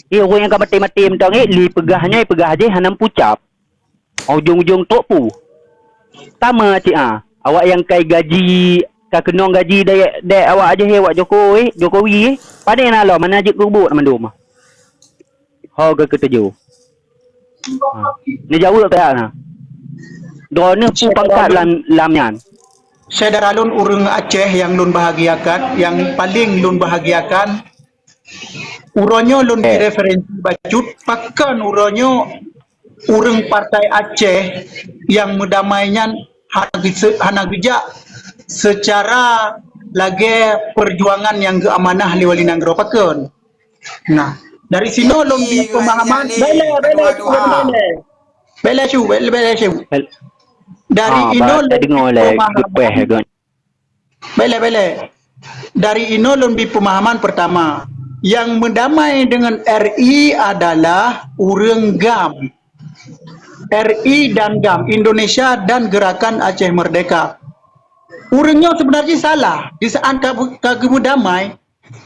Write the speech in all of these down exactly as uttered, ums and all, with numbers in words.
Eh, ureuëng nyang ka maté-maté mantong, eh, lé peugah nyoe, peugah jih hana meupucap. Ujong-ujong trok pu. Sama cit, ah. Awak nyang kai gaji, ka keunong gaji dayek, dayek awak jih, eh, awak Jokowi, eh, Jokowi, eh. Padahai na lom, mana jeuet keu buet mandum. Ho geukeuteuju. Ha. Neujaweueb keu na. Droeneuh peue pangkat lam, lam nyan? Syedara lôn ureuëng Aceh nyang lôn bahagiakan, nyang paleng lôn bahagiakan, uroe nyoe lôn bri referensi bacut, pakon uroe nyoe ureuëng partai Aceh nyang meudamai nyan hana gise-, hana geujak seucara lagée peujuangan nyang geuamanah lé wali nanggroe pakon. Nah, dari sinoe lom bri pemahaman. Bele, bele, bele. Bele, Syu, bele, bele, Syu. Dari inoe lom bri pemahaman. Bele, bele. Dari inoe lom bri pemahaman pertama. Yang meudamai dengan R I adalah ureuëng GAM. R I dan GAM, Indonesia dan Gerakan Aceh Merdeka. Ureuëng nyoe sebenarnya salah. Di saat ka, ka geumudamai,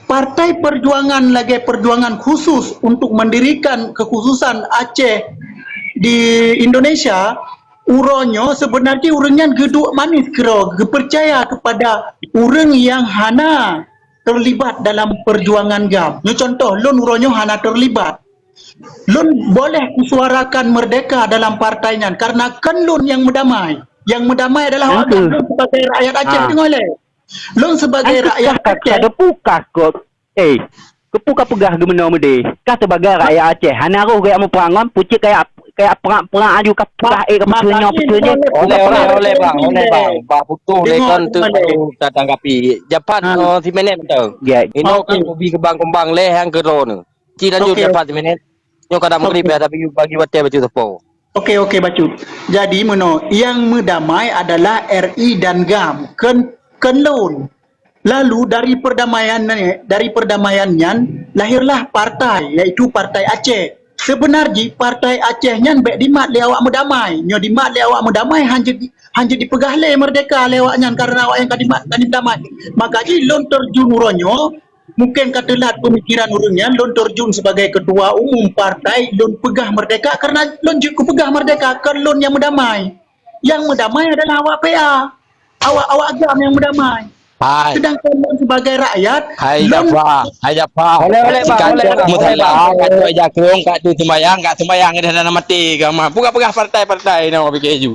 Partai Perjuangan lagée perjuangan khusus untuk mendirikan kekhususan Aceh di Indonesia, uroe nyoe sebenarnya ureuëng nyan geuduek manis keudroe, geupercaya kepada ureuëng nyang hana terlibat dalam perjuangan GAM. Nyoe contoh, lôn uroe nyoe hana terlibat. Lôn boleh kusuarakan merdeka dalam partai nyan karena kan lôn nyang meudamai. Nyang meudamai adalah awak GAM, lôn sebagai rakyat Aceh, teungoh lé. Lôn sebagai rakyat Aceh. Ka, ka, ka, ka, ka, eh, keupeue ka peugah geumeunoe meudeh? Ka sebagai rakyat Aceh, hana roh gaya meuperangon, pucit kaya, kaya perak-perak aju ka peugah, eh, ka peuteunyok, peuteunyok. Oleh, oleh, oleh, bang, oleh, bang. Bah butuh lé kon tu, tu tatanggapi. Japat, oh, si Menet tu. Ya. Inoe kan hobi keumbang-keumbang lé nyang keudroe ni. Ci lanjut japat si Menet. Nyoe kadang meugrib ya, tapi bagi watée bacut sapo. Oke, oke, bacut. Jadi meunoe, nyang meudamai adalah R I dan GAM. Ken, ken lôn. Lalu dari perdamaian, dari perdamaian nyan lahirlah partai, yaitu Partai Aceh. Sebenar jih Partai Aceh nyan bék dimat lé awak meudamai. Nyoe dimat lé awak meudamai, hanjeuet, hanjeuet dipeugah lé merdeka lé awak nyan karena awak nyang ka dimat, ka dimat damai. Maka jih lôn terjun uroe nyoe, mungkin ka teulat pemikiran ureuëng nyan, lôn terjun sebagai ketua umum partai, lôn peugah merdeka karena lôn jeuet kupeugah merdeka, kon lôn nyang meudamai. Nyang meudamai adalah awak P A. Awak, awak GAM nyang meudamai. Hai. Sedangkan lôn sebagai rakyat, hai, lôn Jafa, hai, Jafa. Boleh, boleh, bang, boleh, bang, boleh, bang. Kat tu aja kong, kat tu sembayang, kat sembayang dah dalam mati ke mah. Peugah-peugah partai-partai nama fikir ju.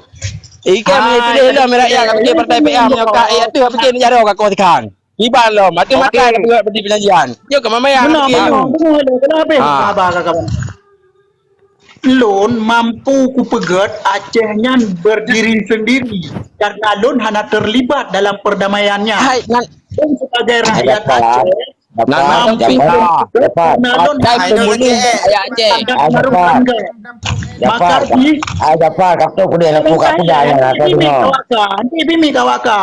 Ikan ni tu deh lah, rakyat kat fikir partai P A, meunyoe kat ayat tu fikir ni jaroe kat kau sekarang. Iban lom, mati makai kat buat berdiri penyajian. Nyoe ke mama yang fikir ju. Benar, benar, benar, benar. Sabar, kawan. Lôn mampu kupeugét Aceh nyan berdiri sendiri karena lôn hana terlibat dalam perdamaiannya. Hai, nan, lôn sebagai rakyat Aceh, nan mampu kupeugét karena lôn hana terlibat dalam perdamaiannya. Maka jih, ah, Jafar, kapto kuda laku kat kuda ya, nanti bimi kawaka, nanti bimi kawaka.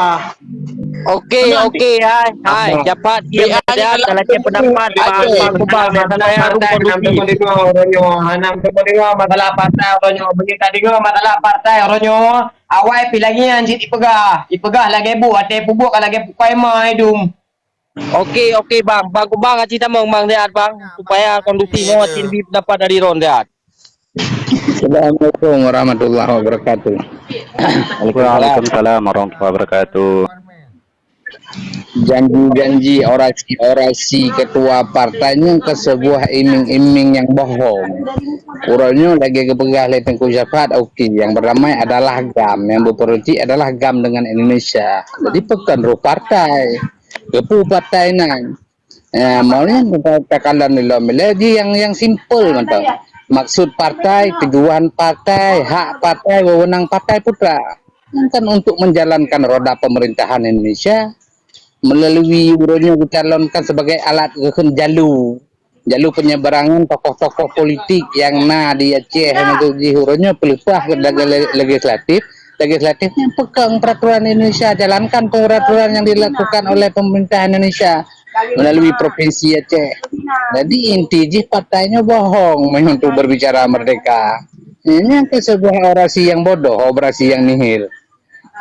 Oke, oke, hai, hai, Japat, siap, siap, dalam pendapat, Bang, Bang Kubang, masalah partai, enam teupeu deungoe uroe nyoe, enam teupeu deungoe masalah partai uroe nyoe, meunyoe tadeungoe masalah partai uroe nyoe, awai pih lagèe nyan cit ipeugah, ipeugah lagèe buet, watèe peubuet ka lagèe pukai ma idum. Oke, oke, Bang. Bang Kubang, aci tamong, Bang, sihat, Bang, supaya kondusif mo, aci lebih pendapat dari Ron, sihat. Assalamualaikum warahmatullahi wabarakatuh. Waalaikumsalam warahmatullahi wabarakatuh. Janji-janji orasi-orasi ketua partai nyan ka sebuah iming-iming nyang bohong. Uroe nyoe lagèe geupeugah lé Teungku Syafat, oke, nyang beramai adalah GAM, nyang beupolitik adalah GAM dengan Indonesia. Jadi, pakon roh partai. Keupeue partai nyan? Eh, meunan takalon lom. Lé jih nyang, nyang simpel mantong. Maksud partai, tujuan partai, hak partai, wewenang partai putra. Kan untuk menjalankan roda pemerintahan Indonesia melalui uroe nyoe dicalonkan sebagai alat geukheun jalu. Jalu penyeberangan tokoh-tokoh politik nyang na di Aceh, maksud jih uroe nyoe peuleupah ke le-, legislatif, legislatif nyan peukong peraturan Indonesia, jalankan peraturan yang dilakukan oleh pemerintah Indonesia melalui provinsi Aceh. Jadi inti jih partai nyoe bohong meunyoe untuk berbicara merdeka. Nyan ke sebuah orasi yang bodoh, orasi yang nihil.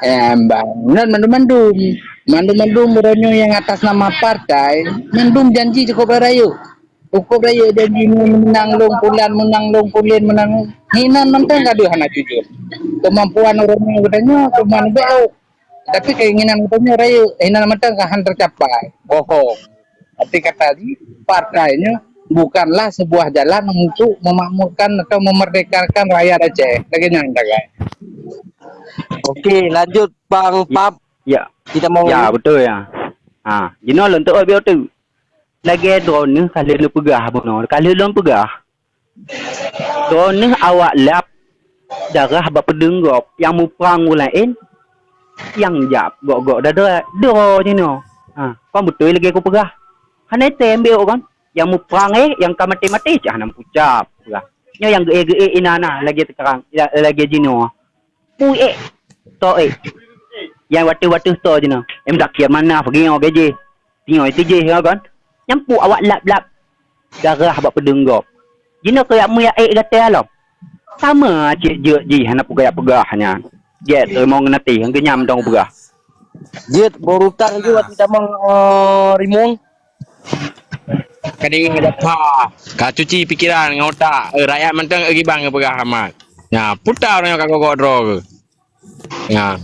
Eh, bang, nan mandum-mandum. Mandum-mandum uroe nyoe nyang atas nama partai, mandum janji cukup rayeuk. Cukup rayeuk janji meunang lôn pulan, meunang lôn pulen, meunang hinan mantong ka deuh hana jujur. Kemampuan ureuëng nyoe geutanyoe cuma neubeuet, tapi keinginan geutanyoe rayeuk hinan mantong ka han tercapai. Bohong. Tapi kata jih, partai nyoe bukanlah sebuah jalan untuk memakmurkan atau memerdekakan rakyat Aceh. Lagèe nyan, Dagai. Okey, lanjut Bang Pap. Ya. Kita mau Ya, betul ya. Ha, jinoe lôn teuôt biôh tu. Lagèe droeneuh ka lheueh lôn peugah bunoe, ka lheueh lôn peugah. Droeneuh awak lap darah bak peudeueng gob nyang muprang ureuëng laén, nyang jap gok-gok dada droe jinoe. Ha, kon beutôi lagèe kupeugah. Hana tém biôh kon. Nyang muprang eh, nyang ka maté-maté cit hana meukucap peugah. Nyoe nyang geuék-geuék inan na lagèe teukarang, lagèe jinoe. Pui ék, to ék. Nyang wateuh-wateuh to jinoe. Em dak kiam mana peugi nyoe gaji. Tingoe tijih nyoe kon. Nyampuk awak lap-lap. Darah bak peudeueng gob. Jinoe keuyak muyak ék gaté alom. Sama cit jeuet jih hana peugah peugah nyan. Jeuet teurimong ngon até, hana geunyam dong peugah. Jeuet beurutang ju ati tamong uh, rimong. Ka deungoe Japar, ka cuci pikiran ngon utak. Eh, rakyat mantong gibang geupeugah amat. Nya, puta ureuëng ka gok-gok droe ke. Nya.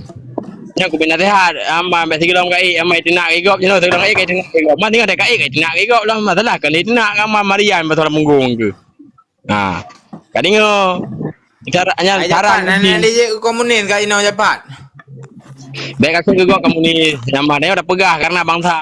Nya ku bina sehat, ama ambek sigelom kai, ama itinak igop jinoe sigelom kai kai itinak igop. Mati ngadai kai kai itinak igop lah masalah kan itinak ama marian pasal munggong ke. Ha. Ka deungoe. Cara nya cara Japan, anak lejek ke komunis kat ino Japan. Baik aku juga komunis. Nama dia udah peugah karena bangsa